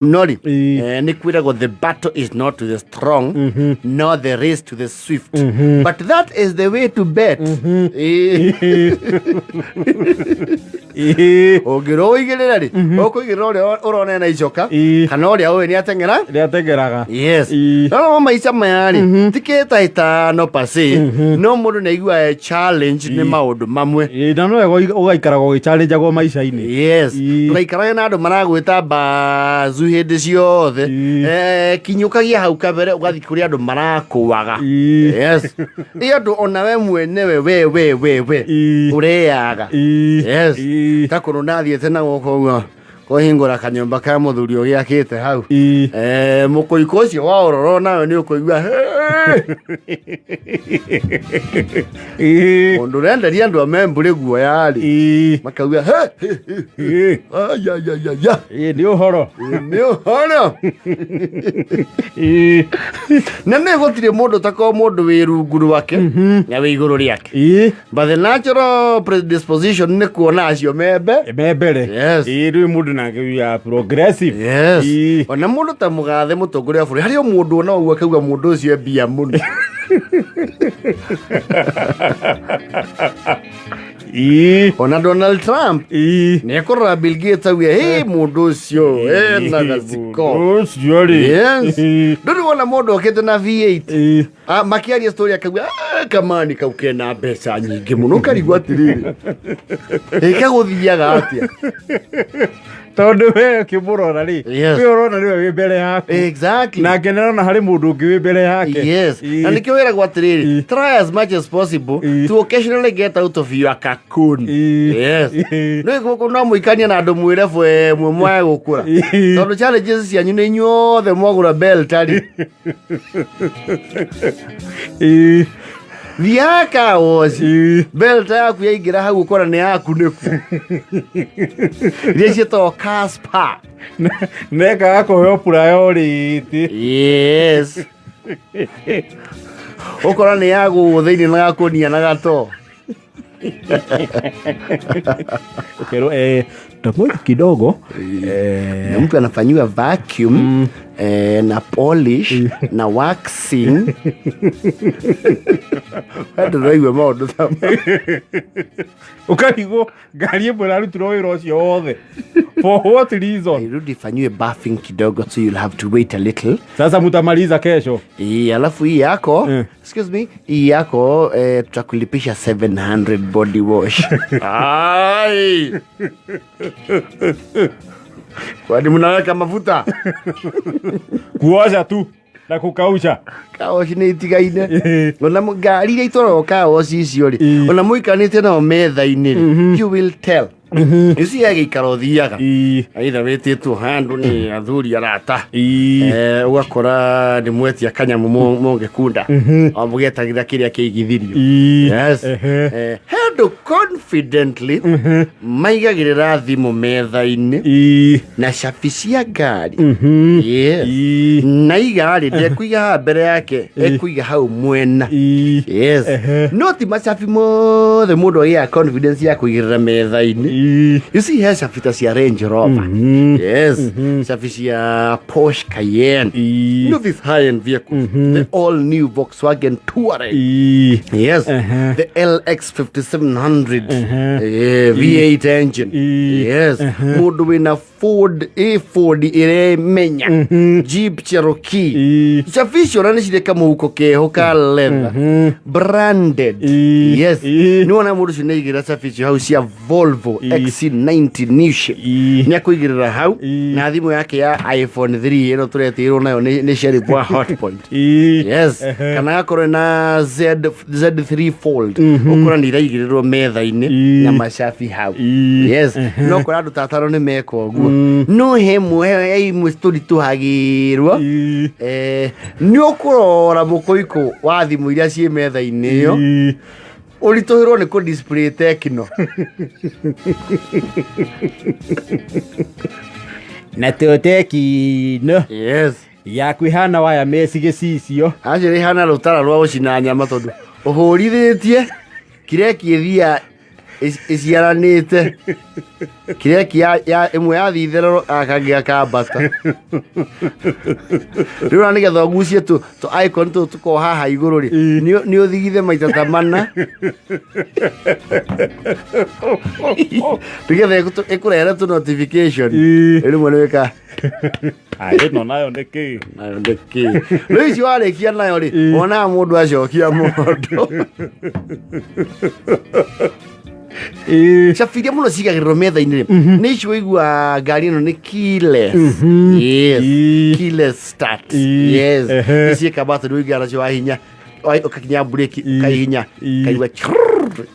Nori nĩ kwĩragwo, "The battle is not to the strong nor the race to the swift, but that is the way to bet." Ũngĩrwo ũigĩrĩre rĩ, ũkũigĩrĩra ũrĩa ũrona ena icoka kana ũrĩa ũĩ nĩ ateng'era. Rĩateng'eraga. Yes. No no maica maya rĩ, ti kĩhĩtahĩtano pase, no mũndũ nĩ aiguaga challenge nĩ maũndũ mamwe. Na no wega ũgaikaraga ũgĩchallengeagwo maica-inĩ. Yes. Ndũgaikarage na andũ maragwĩta mbazu hĩndĩ ciothe. Kinyũkagia hau kabere ũgathiĩ kũrĩ andũ marakũaga. Yes, ĩ andũ ona we mwenewe we ũreaga. Yes. Ta kũndũ ndathiĩte na gũkũ ũguo kũhingũra kanyũmba ka mũthuri ũgĩakĩte hau. Mũkũikũ ũcio wa ũroro nawe nĩ ũkũigua, "Hey!" Mũndũ ũrenderia andũ a membũrĩ guoya rĩ, makauga, "Hey, hey, hey, ai, ai, ai, ai, ai." Nĩ ũhoro. Nĩ ũhoro. Na nĩ gũtirĩ mũndũ takorwo mũndũ wĩ rungu rwake na wĩ igũrũ rĩake, but the natural predisposition nĩ kuona acio membe Me mbere. Yes. Rĩu mũndũ nake, we are progressive. Yes. Ona mũndũ ta mũgathe mũtongoria wa bũrũri, harĩ o mũndũ ona ũguo akauga mũndũ ũcio e mbia mũno. Ona Donald Trump nĩ ekũrora Bill Gates auge, "Hĩ, mũndũ ũcio ena gaciko." Mũndũ ũcio rĩ. Yes. Ndũrĩ wona mũndũ okĩte na V8? Ah, makiaria story akauga, "Ah, kamani kau kena mbeca nyingĩ mũno," ũkarigwo atĩrĩrĩ, ĩka gũthiaga atĩa? Tondũ we ũkĩmũrora rĩ, we ũrona nĩwe wĩ mbere yaku. Nake nĩarona harĩ mũndũ ũngĩ wĩ mbere yake. Yes. Na nĩkĩo wĩragwo atĩrĩrĩ, try as much as possible to occasionally get out of your cocoon. Yes. Nĩ gũkũ no mũikanie na andũ mwĩ level ĩmwe mwage gũkũra, tondũ challenges cianyu nĩ inyuothe mwagũra belt rĩ. Thiaga kawoci, belt yaku yaingĩra hau ũkora nĩ yaku nĩku iria ciĩtagwo Casper. Nekaga kũheo priority. Yes, ũkora nĩ ya gũgũ thĩinĩ na gakũnia na gato. Ũkerwo tamoja kidogo. Na mtu anafanyiwa vacuum na polish na waxing, ndũraigua maũndũ ta mau. Ũkarigwo ngari ĩmwe ĩrarutirwo wĩra ũcio wothe for what reason? Irudi ifanyiwe buffing kidogo, so you'll have to wait a little. Sasa mutamaliza kesho. Alafu hii yako, excuse me, hii yako tutakulipisha 700 body wash. Ai, kwani mnaweka mafuta? Kuosha tu na kukausha. Kawoci nĩ itigaine. Ona ngari iria itwaragwo kawoci icio rĩ, ona mũikanĩte nao metha-inĩ rĩ, you will tell. You see, he gĩikaro ũthiaga, aitha wĩtĩtwo handũ nĩ athuri arata, ũgakora nĩ mwetia kanyamũ mũngĩkunda o mũgetagĩra kĩrĩa kĩigithirio. Yes. He andũ confidently maigagĩrĩra thimũ metha-inĩ na cabi cia ngari. Yes. Na iga rĩ, ndekũiga haha mbere yake, ekuiga hau mwena. Yes. No ti macabi mothe mũndũ agĩaga confidence ya kũigĩrĩra metha-inĩ. You see, he cabi ta cia Range Rover. Yes, cabi cia Porsche Cayenne, you know, these high end vehicles, the all new Volkswagen Touareg. Yes. The LX 5700 V8 engine. Yes. Mũndũ wĩna Ford, ĩ Ford ĩremenya, Jeep Cherokee, cabi icio ona nĩ cirĩ kamũhuko keho ka leather branded. Yes. Nĩ wona mũndũ ũcio nĩ aigĩrĩra cabi icio hau cia Volvo XC90 new shape, nĩ akũigĩrĩra hau na thimũ yake ya iPhone 3 ĩno tũretĩirwo nayo nĩ Sheriff wa Hotpoint. Yes, kana gakorwo na Z3 Fold, ũkora nĩ iraigĩrĩrwo metha-inĩ na macabi hau. Yes, no kora andũ ta atano nĩ meka ũguo, no he mwe, he imwe tũritũhagĩrwo. Nĩ ũkũrora mũkũikũ wa thimũ iria ciĩ metha-inĩ ĩyo, ũritũhĩrwo nĩ kũ display Tecno. Na to Tecno yaku ihana waya meci gĩcicio. Acio rĩhana rũtara rwa gũcina nyama, tondũ ũhũrithĩtie kireki ĩthia. Ĩciaranĩte kireki ya ĩmwe yathiĩ itherero gaka gakambata. Rĩu ona nĩgetha ũgucie tũ tũ icon tũtũ tũkorwo haha igũrũ rĩ, nĩ ũthigithe maita ta mana nĩgetha ĩkũrehere tũ notification. Rĩmwe nĩ wĩka. Ĩno nayo nĩ kĩ? Nayo nĩ kĩ? Rĩu icio warĩkia nayo rĩ, wonaga mũndũ acokia mũndũ. Cabi iria mũno cigagĩrĩrwo metha-inĩ rĩ, nĩ icio ũigua ngari ĩno nĩ keyless. Yes. Keyless start. Yes. Nĩ ciĩkamba tondũ ũiguaga nacio wahihinya, ũkakinya mburĩki, ũkahihinya, ũkaigua churr,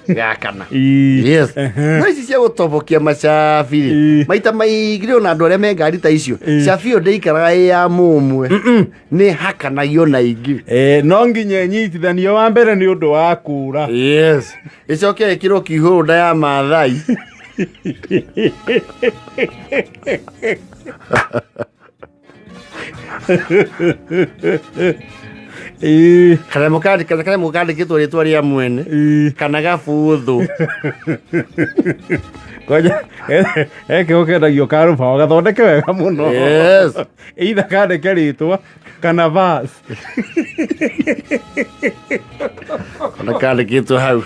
gakana. Yes. No ici cia gũtobokia macabi rĩ, maita maingĩ rĩ, ona andũ arĩa me ngari ta icio, cabi ĩyo ndĩikaraga ĩ ya mũmwe, nĩ hakanagio na ingĩ. No nginya ĩnyitithanio wa mbere nĩ ũndũ wa kũra. Yes, ĩcoke ĩkĩrwo kihũnda ya Maathai. Kanyamũ kandĩkĩtwo rĩtwa rĩa mwene kana gabũthũ. Ngoja eke ũkendagio karũbaũ gathondeke wega mũno. Yes. Either kandĩke rĩtwa kana verse. Kana kandĩkĩtwo hau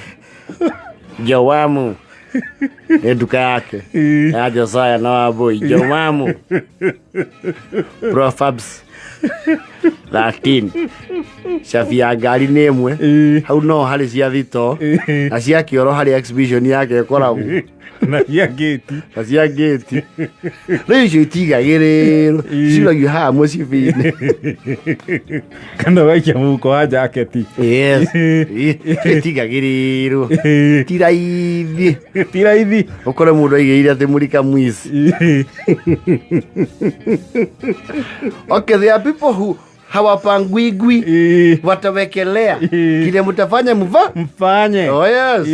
Jowamu, nĩ nduka yake ya Josiah na Wambui. Jowamu, Proverbs 13. Cabi ya ngari nĩ ĩmwe. Hau no harĩ cia thito na cia kĩoro, harĩ exhibition yake ĩkoragwo. Na cia ngĩti. Na cia ngĩti. Rĩu icio itigagĩrĩrwo, ciuragio haha mũcibi-inĩ. Kana ũgaikia mũhuko wa jaketi. Yes, itigagĩrĩrwo, ti raithi. Ti raithi. Ũkore mũndũ aigĩire atĩ mũrika mwici. Okay, there are people who hawapangwigwi, watawekelea kile mtafanya mva mfanye. Oh yes.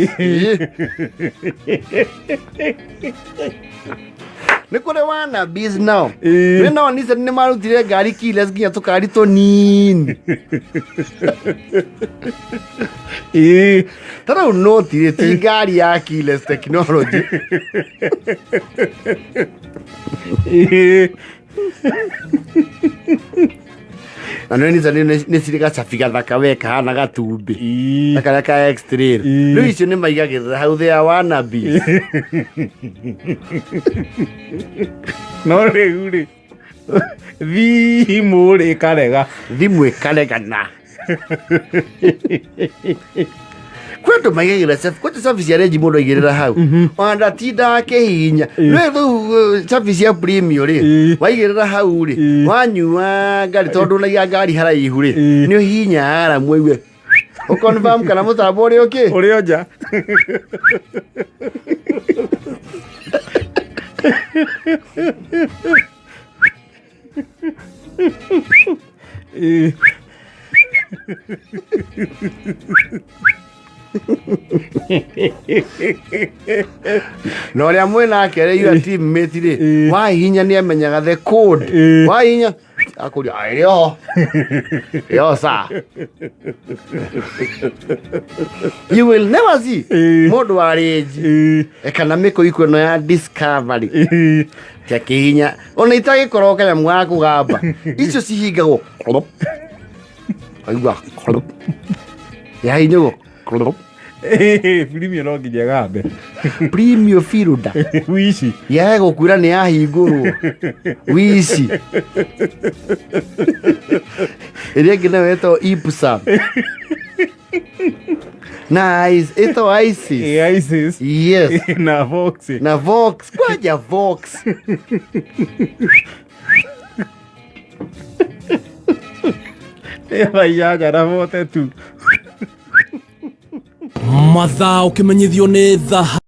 Nĩ kũrĩ wannabes now. Rĩ nao Nissan nĩ marutire ngari keyless nginya tũkari tũnini. Ta rĩu noti rĩ, ti ngari ya keyless technology? Na nĩ Nissan nĩ cirĩ gacabi gathaka we kahana gatumbĩ na karĩa ka X-Trail. Rĩu icio nĩ maigagĩrĩra hau, they are wannabes. No rĩu rĩ, thimũ rĩ ĩkarega. Thimũ ĩkaregana. Kwĩ andũ maigagĩrĩra cabi, kwĩ cabi cia renji mũndũ aigĩrĩra hau ona ndatindaga akĩhihinya. Rĩu rĩu cabi cia premium rĩ, waigĩrĩra hau rĩ, wanyua ngari, tondũ ũnaiga ngari haraihu rĩ, nĩ ũhihinyaga aramu ũigue ũconfirm kana mũtambo ũrĩ ũkĩ. Ũrĩ o nja. Na ũrĩa mwĩ nake rĩ, your teammate rĩ, wahihinya nĩ amenyaga the code. Wahihinya akũria ĩrĩ oho ĩyo sa you will never see mũndũ wa rĩnji kana mĩkũikũ ĩno ya Discovery tia ona itagĩkorwo kanyamũ ga kũgamba, icio cihingagwo aigua yahinyagwo. Premium no nginya ĩgambe. Premium Fielder. Wici. Yae gũkwĩra nĩ yahingũrwo wici. Ĩrĩa ĩngĩ nayo ĩtagwo Ipsum na ĩtagwo ISIS. ISIS. Yes. Na Vox. Na Vox, kwanja Vox. Nĩ thaa 8:42. Mathaa ũkĩmenyithio nĩ thaa.